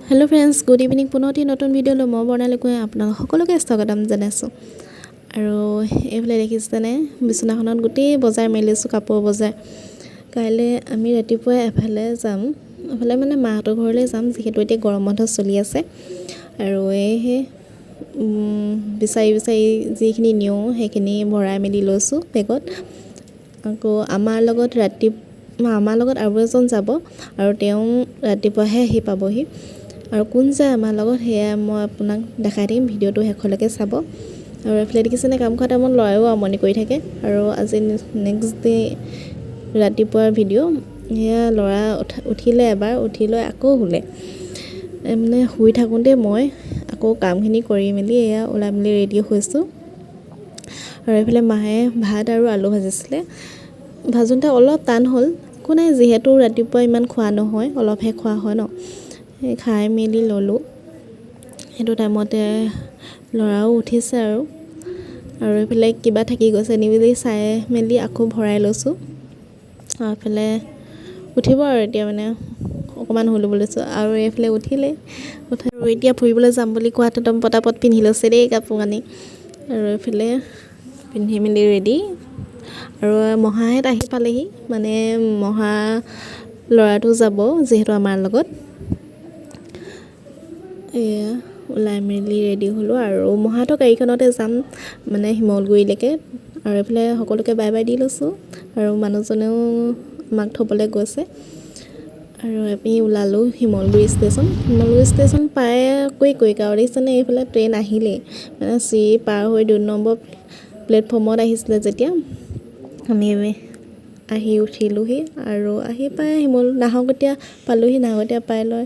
Hello' friends, good evening. পুনৰ এটি নতুন ভিডিঅ'লৈ মই বৰ্ণালী গৈ আপোনালোক সকলোকে স্বাগতম জনাইছোঁ। আৰু এইফালে দেখিছেনে, বিচনাখনত গোটেই বজাৰ মেলিছোঁ, কাপোৰ বজাৰ। কাইলৈ আমি ৰাতিপুৱাই এফালে যাম, এফালে মানে মাহঁতৰ ঘৰলৈ যাম, যিহেতু এতিয়া গৰম বন্ধ চলি আছে। আৰু এইহে বিচাৰি বিচাৰি যিখিনি নিওঁ সেইখিনি ভৰাই মেলি লৈছোঁ বেগত। আকৌ আমাৰ লগত আৰু এজন যাব আৰু তেওঁ ৰাতিপুৱাহে আহি পাবহি। আৰু কোন যায় আমাৰ লগত সেয়া মই আপোনাক দেখাই দিম, ভিডিঅ'টো শেষলৈকে চাব। আৰু এইফালে দেখিছেনে, কাম কৰা টাইমত ল'ৰায়ো আমনি কৰি থাকে। আৰু আজি নেক্সট ডে ৰাতিপুৱাৰ ভিডিঅ'। সেয়া ল'ৰা উঠিলে, এবাৰ উঠি লৈ আকৌ শুলে। মানে শুই থাকোঁতে মই আকৌ কামখিনি কৰি মেলি এয়া ওলাই মেলি ৰেডি হৈছোঁ। আৰু এইফালে মায়ে ভাত আৰু আলু ভাজিছিলে। ভাজোঁতে অলপ টান হ'ল, একো নাই, যিহেতু ৰাতিপুৱা ইমান খোৱা নহয়, অলপহে খোৱা হয় ন। সেই খাই মেলি ল'লোঁ। সেইটো টাইমতে ল'ৰাও উঠিছে। আৰু আৰু এইফালে কিবা থাকি গৈছে নি বুলি চাই মেলি আকৌ ভৰাই লৈছোঁ। আৰু এইফালে উঠিব আৰু এতিয়া মানে অকণমান শুই ল'ব লৈছোঁ। আৰু এইফালে উঠিলেই উঠে। আৰু এতিয়া ফুৰিবলৈ যাম বুলি কোৱাত একদম পটাপট পিন্ধি লৈছে দেই কাপোৰ কানি। আৰু এইফালে পিন্ধি মেলি ৰেডি। আৰু মহাহঁত আহি পালেহি, মানে মহা ল'ৰাটো যাব যিহেতু আমাৰ লগত। এয়া ওলাই মেলি ৰেডি হ'লোঁ আৰু মহাহঁতৰ গাড়ীখনতে যাম মানে শিমলগুৰিলৈকে। আৰু এইফালে সকলোকে বাই বাই the লৈছোঁ। আৰু মানুহজনেও আমাক থ'বলৈ গৈছে। আৰু আমি ওলালোঁ শিমলগুৰি ষ্টেচন। শিমলগুৰি ষ্টেচন পাই কুইক আৰু দেখিছেনে, এইফালে ট্ৰেইন আহিলেই, মানে চিৰি পাৰ হৈ 2 নম্বৰ প্লেটফৰ্মত আহিছিলে যেতিয়া আমি আহি উঠিলোহি। আৰু আহি পাই নাহৰকটীয়া পালোহি। নাহৰকটীয়া পাই লৈ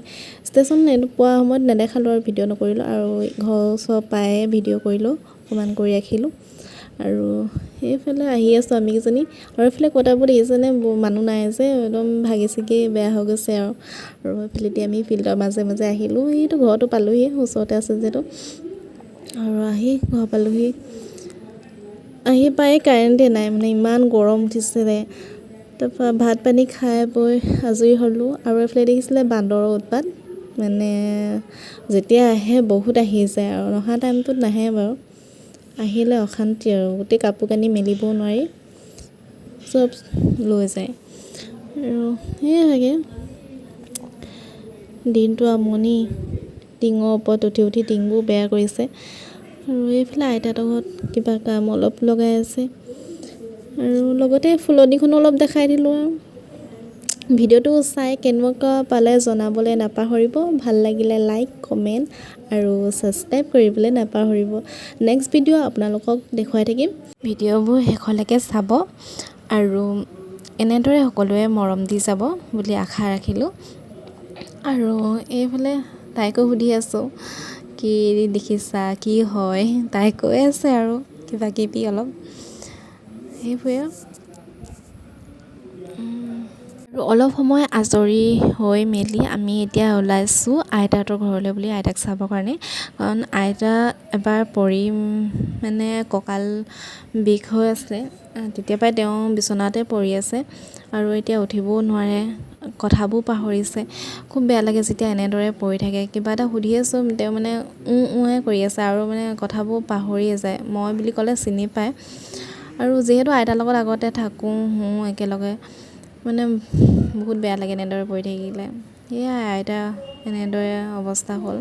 ষ্টেচন পোৱা সময়ত নেদেখালোঁ আৰু ভিডিঅ' নকৰিলোঁ। আৰু ঘৰৰ ওচৰ পায়ে ভিডিঅ' কৰিলোঁ, অকণমান কৰি ৰাখিলোঁ। আৰু সেইফালে আহি আছোঁ আমিকেইজনী। আৰু এইফালে কোৱাৰ্টাৰবোৰ দেখিছেনে, মানুহ নাই যে, একদম ভাগি ছিগি বেয়া হৈ গৈছে। আৰু আৰু এইফালেদি আমি ফিল্ডৰ মাজে মাজে আহিলোঁ। এইটো ঘৰতো পালোহি, ওচৰতে আছে যিহেতু। আৰু আহি ঘৰ পালোহি। আহি পাই কাৰেণ্টেই নাই, মানে ইমান গৰম উঠিছিলে। তাৰপৰা ভাত পানী খাই বৈ আজৰি হ'লোঁ। আৰু এইফালে দেখিছিলে বান্দৰৰ উৎপাত, মানে যেতিয়া আহে বহুত আহি যায় আৰু নহা টাইমটোত নাহে বাৰু, আহিলে অশান্তি আৰু গোটেই কাপোৰ কানি মেলিবও নোৱাৰি, চব লৈ যায়। আৰু সেয়াই দিনটো আমনি, টিঙৰ ওপৰত উঠি উঠি টিংবোৰ বেয়া কৰিছে। আৰু এইফালে আইতাহঁতৰ ঘৰত কিবা কাম অলপ লগাই আছে। আৰু লগতে ফুলনিখনো অলপ দেখাই দিলোঁ। আৰু ভিডিঅ'টো চাই কেনেকুৱা পালে জনাবলৈ নাপাহৰিব। ভাল লাগিলে লাইক, কমেণ্ট আৰু ছাবস্ক্ৰাইব কৰিবলৈ নাপাহৰিব। নেক্সট ভিডিঅ' আপোনালোকক দেখুৱাই থাকিম। ভিডিঅ'বোৰ শেষলৈকে চাব আৰু এনেদৰে সকলোৱে মৰম দি যাব বুলি আশা ৰাখিলোঁ। আৰু এইফালে তাইকো সুধি আছোঁ, কি দেখিছা, কি হয়। তাই কৈ আছে আৰু কিবা কিবি অলপ, সেইবোৰে। আৰু অলপ সময় আজৰি হৈ মেলি আমি এতিয়া ওলাইছোঁ আইতাহঁতৰ ঘৰলৈ বুলি, আইতাক চাবৰ কাৰণে। কাৰণ আইতা এবাৰ পৰি মানে কঁকাল বিষ হৈ আছে, তেতিয়াৰ পৰাই তেওঁ বিচনাতে পৰি আছে আৰু এতিয়া উঠিবও নোৱাৰে, কথাবোৰ পাহৰিছে। খুব বেয়া লাগে যেতিয়া এনেদৰে পৰি থাকে। কিবা এটা সুধি আছোঁ, তেওঁ মানে ওঁ ওঁৱে কৰি আছে আৰু মানে কথাবোৰ পাহৰিয়ে যায়। মই বুলি ক'লে চিনি পায়। আৰু যিহেতু আইতাৰ লগত আগতে থাকোঁ, শুওঁ একেলগে, মানে বহুত বেয়া লাগে এনেদৰে পৰি থাকিলে। সেয়াই আইতা এনেদৰে অৱস্থা হ'ল।